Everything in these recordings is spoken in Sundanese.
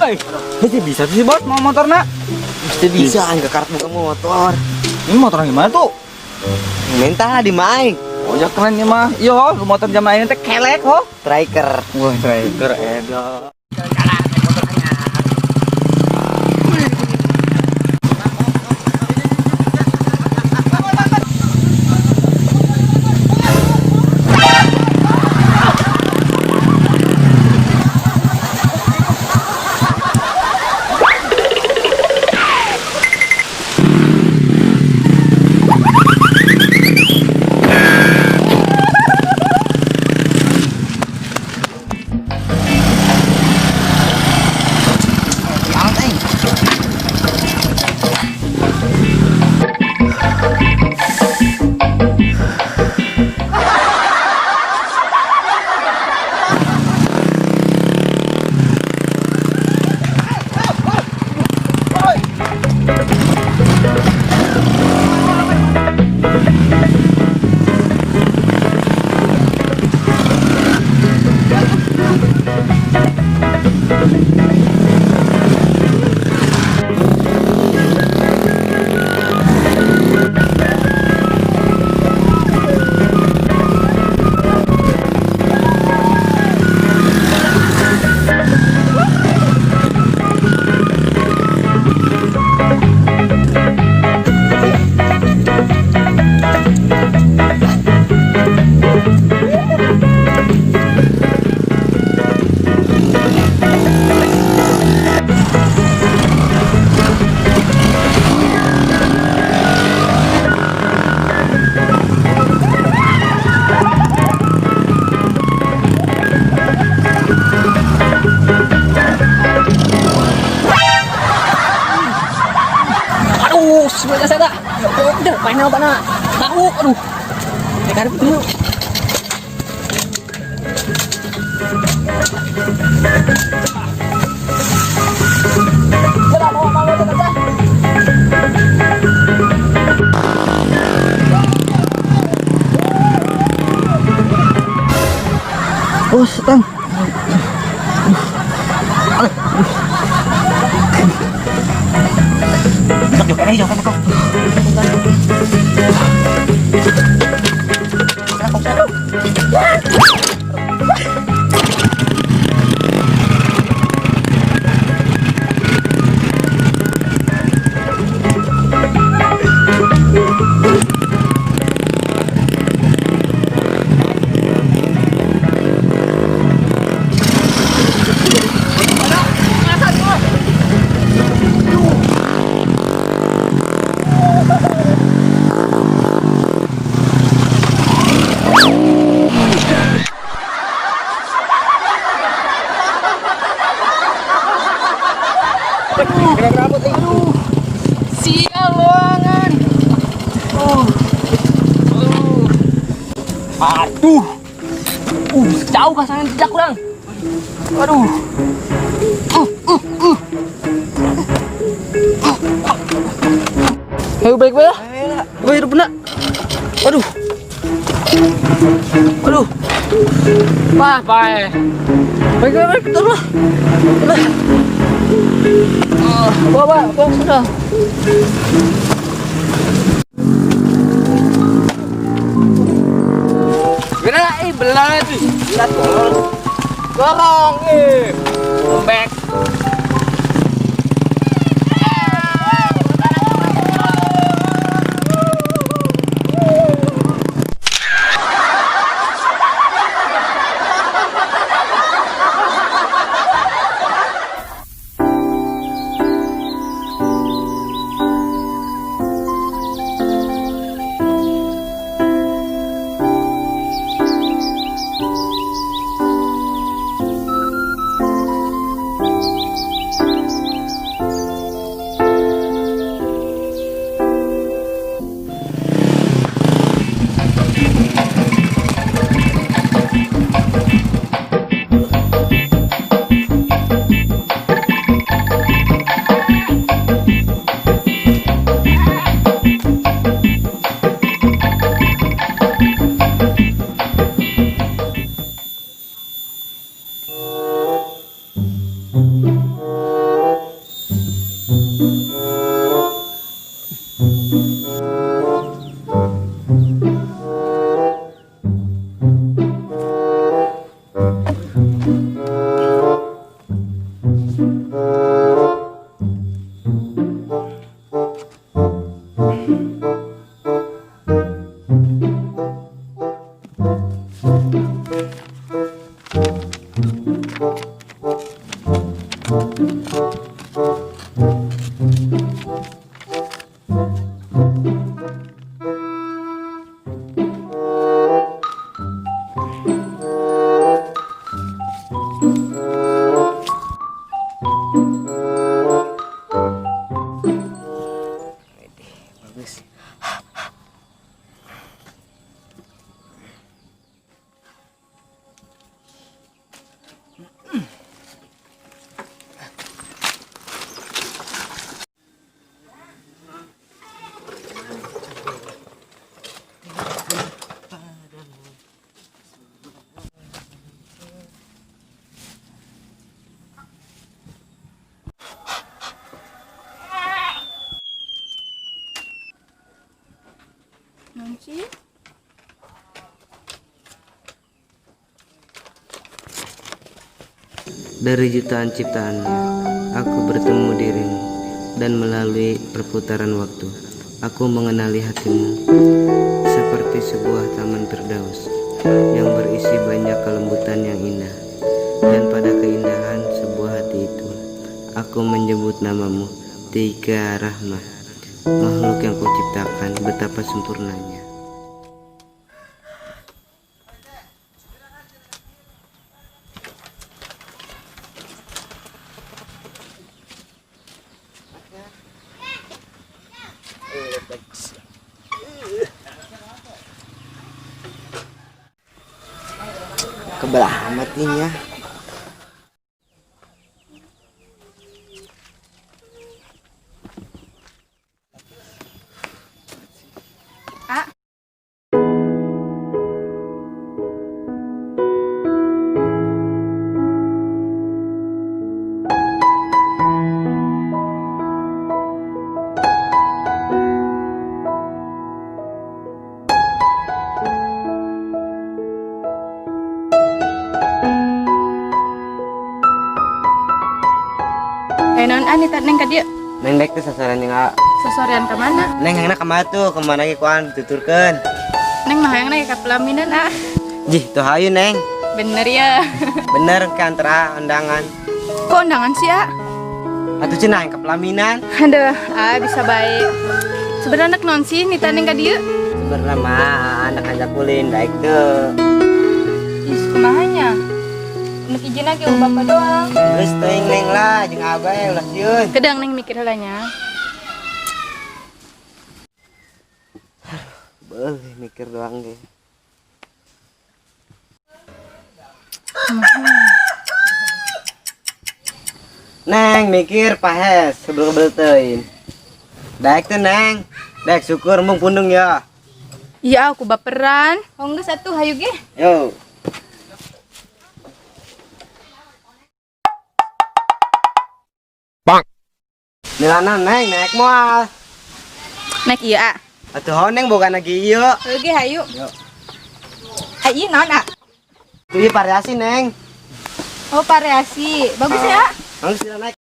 Woi, ini bisa sih bos mau motorna? Mesti bisa aing ke karet buka motor. Ini motor gimana tuh? Minta lah di maing. Oh ya keren ya mah. Iya, motor zaman ini teh kelek ho. Striker. Wah, striker edan. Aduh, sebenarnya saya tak. Udah, final bana. Tahu, aduh. Karep dulu. Jalan, mau, mau, mau, Oh, setang. Jok, jok, jok. Sial luangan. Aduh. Jauh kasangan jejak kurang. Aduh. Ayo balik balik lah. Gue hidup benak. Aduh. Aduh. Wah, bye. Balik balik balik terus lah. Udah. Bawa, bawa, bawa sudah. Benar, belah tuh. Belah tolol. Gorong, eh. Back. Bagus. Naon sih? Dari jutaan ciptaannya, aku bertemu dirimu dan melalui perputaran waktu, aku mengenali hatimu seperti sebuah taman firdaus yang berisi banyak kelembutan yang indah. Dan pada keindahan sebuah hati itu, aku menyebut namamu, Tika Rahma, makhluk yang kuciptakan betapa sempurnanya. Kebelah amat nih ya. Ah. Eh naon ah nita neng ka dieu? Neng dek tuh sasaran yang a. Sosorean ka mana? Neng hayangna ka mana tuh? Kemana ge kuan tuturkeun. Neng mah hayangna ka pelaminan ah. Jih, tuh hayu Neng. Bener ya. Bener ke antara undangan. Kok undangan sih ah? Atuh cenah yang ke pelaminan. Aduh, ah bisa baik. Sebenarnya anak non sih nita neng ka dieu? Sebenarnya mah anak ajak ulin daek tuh. Ih, kumaha nya? Nek izin lagi bapak doang. Geus teuing Neng lah jeung abah ulah sieun. Kedang neng mikir heula nya. Boleh mikir doang deh. Neng mikir pahes sebel-bel teuing. Daek tuh Neng. Daek syukur mung pundung ya. Iya aku baperan. Oh geus atuh hayu ge. Yo. Bang. Nilana Neng naik moal. Naik ieu ah. Atuh ho Neng boga lagi ieu. Oke hayu. Yo. Ah ieu naon ah? Tuh ieu variasi Neng. Oh variasi. Bagus ya. Bagus sila naik.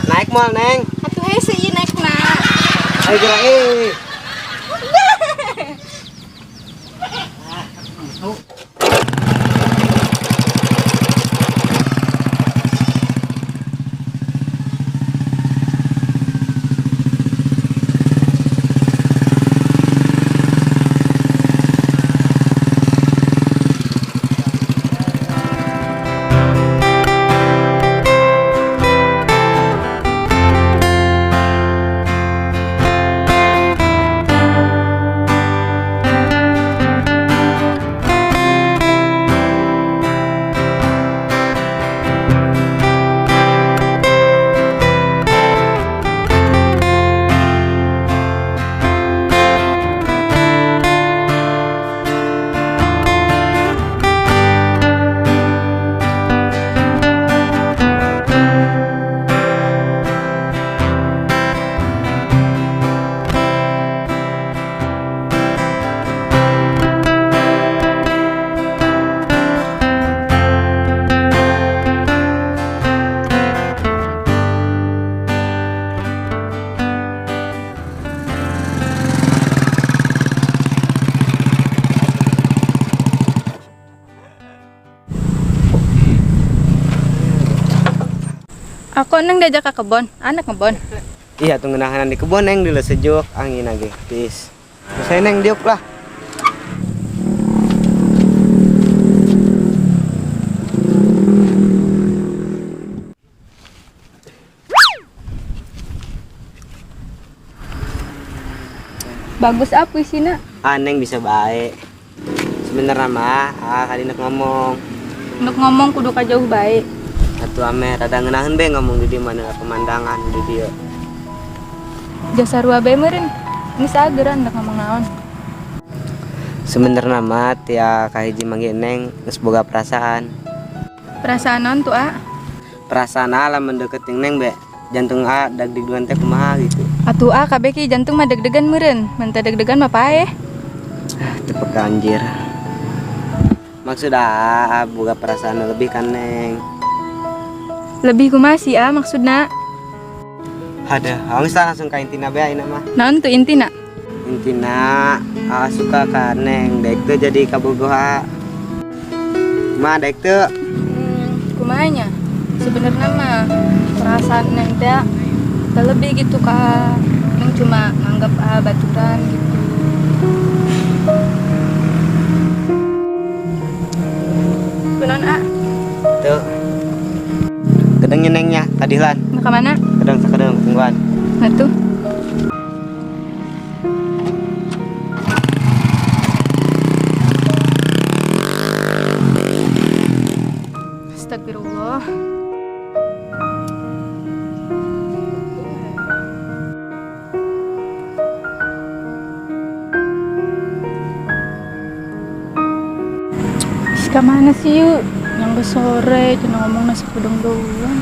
Naik moal Neng. Atuh hese ieu naik na. Ayo gerak eh. Aku neng diajak ke kebon, anak ngebon. Iya, tunggu nahanan di kebun, Neng, dulu sejuk, angin lagi. Peace. Saya Neng diuk lah. Bagus ah puisina. Ah, Neng bisa baik. Sebenarnya mah, ah kali nak ngomong. Untuk ngomong kudu ka jauh baik. Atuh ame rada ngeunaheun be ngomong di mana pemandangan di dieu. Jasa rua bae meureun. Ini sageran rek ngomong naon. Sebenarnya mah tia kahiji manggih Neng geus boga perasaan. Perasaan naon tuh ah? Perasaan ah lamun deket jeung Neng be. Jantung ah dag-digduan teh kumaha gitu. Atuh ah kabeh ki jantung mah deg-degan meureun. Mun teu deg-degan mah paeh. Ah, teu peka anjir. Maksud ah, ah boga perasaan lebih kan Neng. Lebih kumaha sih ah maksudna? Ada, geus lah langsung ka intina be ayeuna mah. Naon tuh intina? Intina ah suka ka Neng, daek teu jadi kabogoh ah. Mah daek teu. Kumaha nya? Sebenarnya mah perasaan Neng teh lebih gitu ka Neng cuma nganggap ah baturan gitu. Kunaon ah? Tuh. Kedengnya Nengnya tadi lan. Nak ka mana? Kedeng sakedeng tungguan. Nah tuh. Astagfirullah. Ih, mana sih yuk? Yang ke sore, cuma ngomong nasi kudung doang.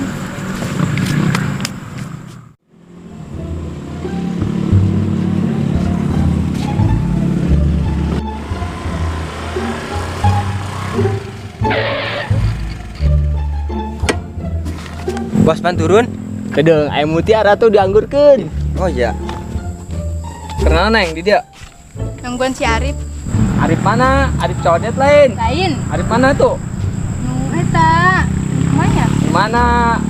Bos pan turun. Kedeng, ayam mutiara tuh dianggurkeun. Oh iya. Kenal Neng di dia. Nungguan si Arif. Arif mana? Arif codet lain. Lain. Arif mana tuh? Nu eta. Mana? Mana?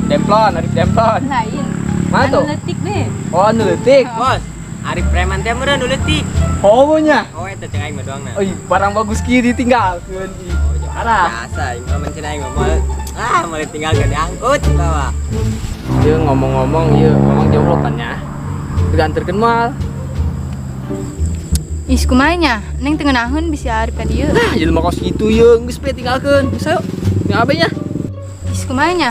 Demplon, Arif Demplon. Lain. Mana tuh? Anu leutik be. Oh, anu leutik. Bos, Arif preman teh meureun nu leutik. Oh, nya. Oh eta cek aing mah doang na. Oh, barang bagus ki ditinggalkeun. Ih, parah. Biasa aing mah mencen aing mah moal ah moal ditinggalkeun diangkut bawa. Ieu ngomong-ngomong ieu ngomong jomblo kan ya. Dianterkeun moal. Ih, kumaha nya? Neng teu ngeunaheun bisi Arif ka dieu. Nah, jelema kos kitu ye, geus pe tinggalkeun. Geus ayo. Ning abe nya. Ih, kumaha nya?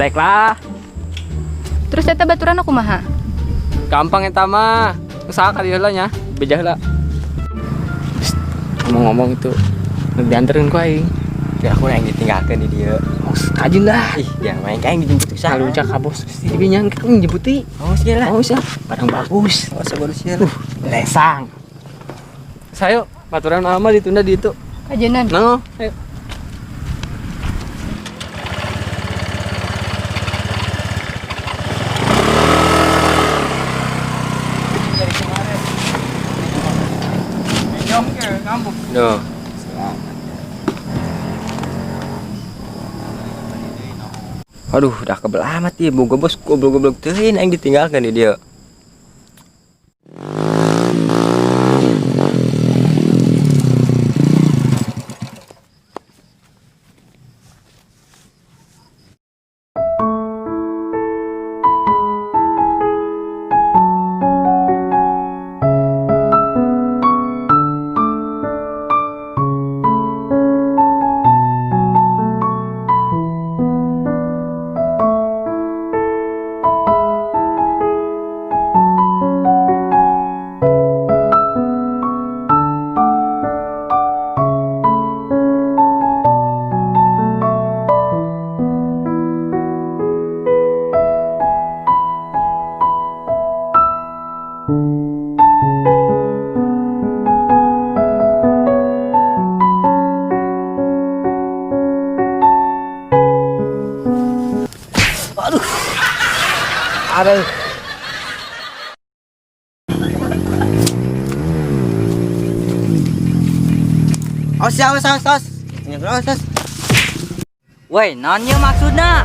Baiklah. Terus eta baturan aku kumaha? Gampang eta mah. Geus ka dieu heula nya, beja heula. Ngomong-ngomong itu dianterin ku aing. Ya aku yang ditinggalkeun di dieu. Oh, kajin lah. Ih, yang main ka aing dijemput ku saha? Kalau cak ka bos di dieu nya kan jemput ti. Oh, sia lah. Oh, sia. Barang bagus. Oh, sabar sia. Lesang. Sayo, baturan ama ditunda di itu. Kajenan. No, ayo. Duh. Aduh, udah kebel amat ya, boga bos goblok-goblok teuing aing ditinggalkan di dieu. Aduh. Awas ya, awas, awas, awas. Awas, awas. Woi, naon ieu maksudna?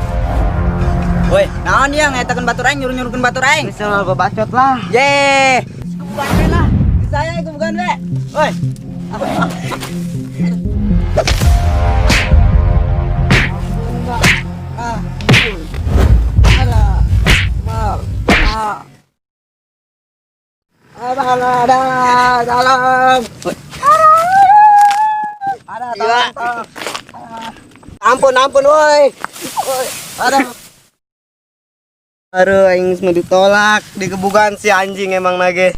Woi, naon ya ngetakeun batur aing, nyuruh-nyuruhkeun batur aing. Bisa mal bacot lah. Ye. Gebukan we lah. Di saya gebukan we. Woi. Ada, tolong. Ada, tolong, tolong. Ampun, ampun, woi. Ada. Aduh, aing mau ditolak, digebukan si anjing emang nage.